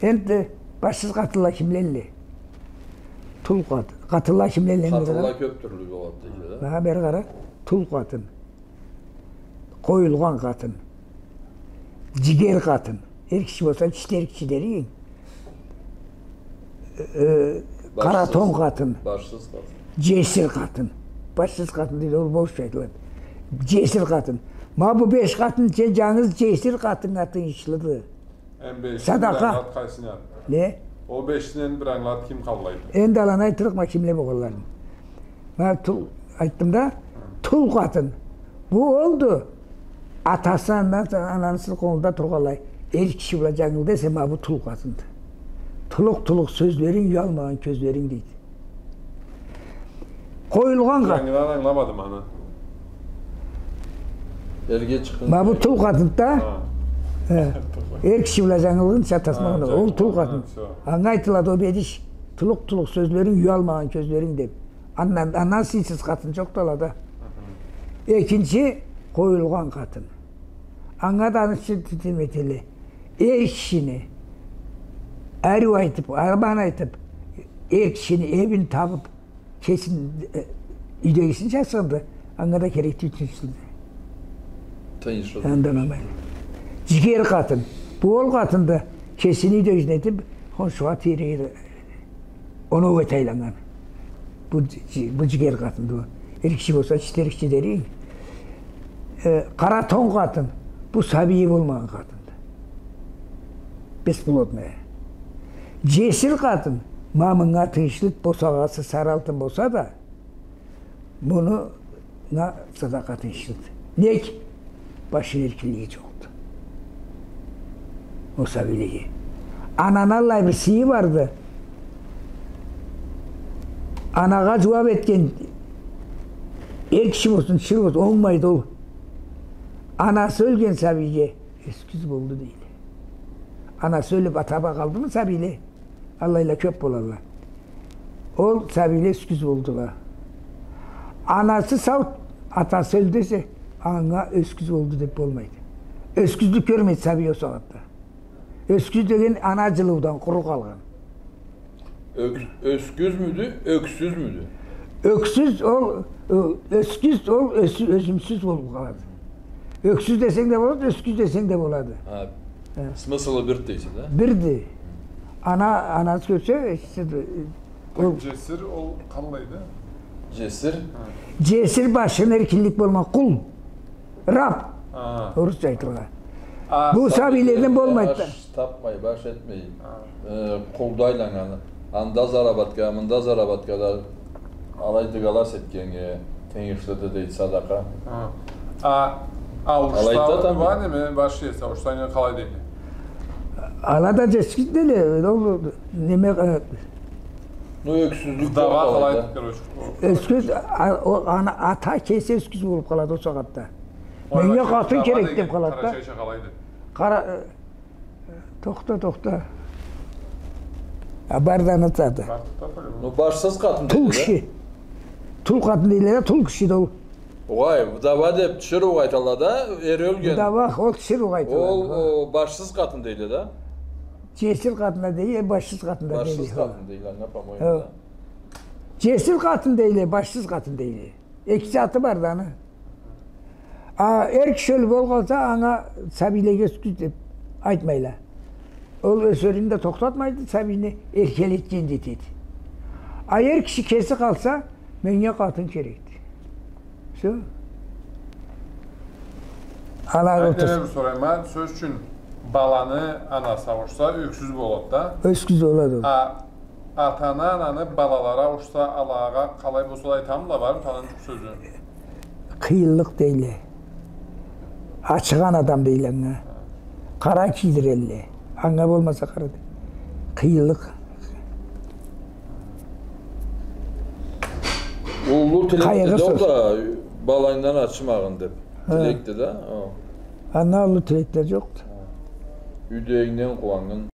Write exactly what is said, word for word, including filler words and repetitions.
Энди башсыз къатынла кимлелле? Тул къат-, къатынла кимлелле? Къатынла кёп тюрлю болады дейди да. Ха, бери къара. Тул къатын. Къоюлгъан къатын. Джигер къатын. Эр киши болса, чит эр киши дерик. Э, къара тон къатын. Башсыз къатын. Джесир къатын. Башсыз къатын дейди, ол бош айтылады. Джесир къатын. Ма бу беш къатын, джа-, джангыз джесир къатыннга тыйыншлыды. Эм бешин бир англат къайсына. Не? Ол бешинден бир англат, ким къаллайды? Энди аланы айтырыкъма, кимле болгъанларын. Ма тул, айтдым да, тул къатын. Бу олду. Атасы, ана-, анасы къолунда тургъанлай. Эр киши бла джангылды эсе, ма бу тул къатынды. Тулукъ-тулукъ сёзлеринг, уялмагъан кёзлеринг дейди. Къоюлгъан къат-. Джангыдан ангыламадым аны. Эрге чыкъгъын. Ма бу тул къатынды да. Ха. Э, эр киши бла джангылгъынча атасы ма, ол тул къатын. Анга айтылады ол бедиш. Тулукъ-тулукъ сёзлеринг, уялмагъан кёзлеринг деб. Андан, андан сыйсыз къатын джокъду алада. Экинчи, къоюлгъан къатын. Анга да аны ичинде титим этелле. Эр кишини ариу айтыб, аман айтыб, эр кишини эбин табыб, кесин, э, юйдегисин чачханды, анга да керекди тынчлыкъ. Тынчлыкъ. Андан аман. Джигер къатын. Бу ол къатынды, кесини юйдегисин этиб, хоншугъа тийреди. Оноу эте айланнган. Бу джи-, бу джигер къатынды бу. Эр киши болса, чит эр киши дерик. Э, къара тон къатын. Бу сабийи болмагъан къатынды. Бесплодная. Джесир къатын, ма мынга тыйыншлы, босагъасы сары алтын болса да, муну на садакъа тыйыншлыды. Нек? Башын эркинлиги джокъду. Ол сабийлеге. Ананы аллай бир сыйы барды. Анагъа джууаб этген эр киши болсун, тиширыу болсун, онгмайды ол. Анасы ёлген сабийге ёксюз болду дейле. Анасы ёлюб, ата бла къалдымы сабийле? Аллайла кёб болалла. Ол сабийле ёксюз болдула. Анасы сау, атасы ёлдю эсе, анга ёксюз болду деб болмайды. Ёксюзлюк кёрмейди сабий ол сагъатда. Ёксюз деген ана джылыудан къуру къалгъан. Ёк-, ёксюзмюдю, ёксюзмюдю? Ёксюз ол, э, ёксюз ол, ёсю-, ёсюмсюз болуб къалады. Ёксюз десенг да болады, ёксюз десенг да болады. Ха, э, смыслы бирди дейсе да? Бирди. Ана, анасы кёрсе, эшитсе да, э, ол джесир, ол къаллайды? Джесир? Ха. Джесир, башын эркинлик болмагъан, къул. Раб. Ха. Орусча айтылгъан. А, бу сабийледен болмайды да. Баш тапмай, баш этмей. Ха. Э, къулда айланнган. Анда заработка, мында заработка да алай дыгалас этгеннге тыйыншлыды дейди садакъа. Ха. А, а, алайды да, там. Ва неме, баш эсе, ауушса, къалай дейди? Алада джесир дейле, ол неме, э, Ну, ёксюзлюк. Вдова къалайды, короче. Ёксюз, а, ол, ана, ата кеси ёксюз болуб къалады ол сагъатда. Меннге къатын керек деб къалады да. Къарачайча къалайды? Къара, э, тохта, тохта. А, барды аны аты. Ну, башсыз къатын дейле да. Тул киши. Тул къатын дейле да, тул кишиди ол. Огъай, вдова деб тиширыугъа айталла да, эри ёлген. Вдова, ол тиширыугъа айталла. Ол, о, башсыз къатын дейле да. Джесир къатын да дейле, башсыз къатын да дейле. Башсыз къатын дейле, анга, по-моему, да. Джесир къатын дейле, башсыз къатын дейле. Эки заты барды аны. А эр киши ёлюб ол къалса, анга сабийлеге ёксюз деб айтмайла. Ол ёсерин да тохтатмайды, сабийни эркелетген да этеди. А эр киши кеси къалса, меннге къатын керекди. Всё. Алай. Айтайым, бир сорайым а, сёз ючюн, баланы анасы ауушса, ёксюз болады да. Ёксюз болады ол. А атаны, ананы балалары ауушса, алагъа къалай болса да айтамыла, бармы танымы джокъ сёзю? Къыйынлыкъ дейле. Ачыгъан адам дейле анга. Къара кийдирелле. Анга болмаса къара да. Къыйынлыкъ. Уллу тилекди да ол да, балангдан ачымагъын деб. Ха. Тилекди да, о. Андан уллу тилек да джокъду. Юйдегингден къууаннгын.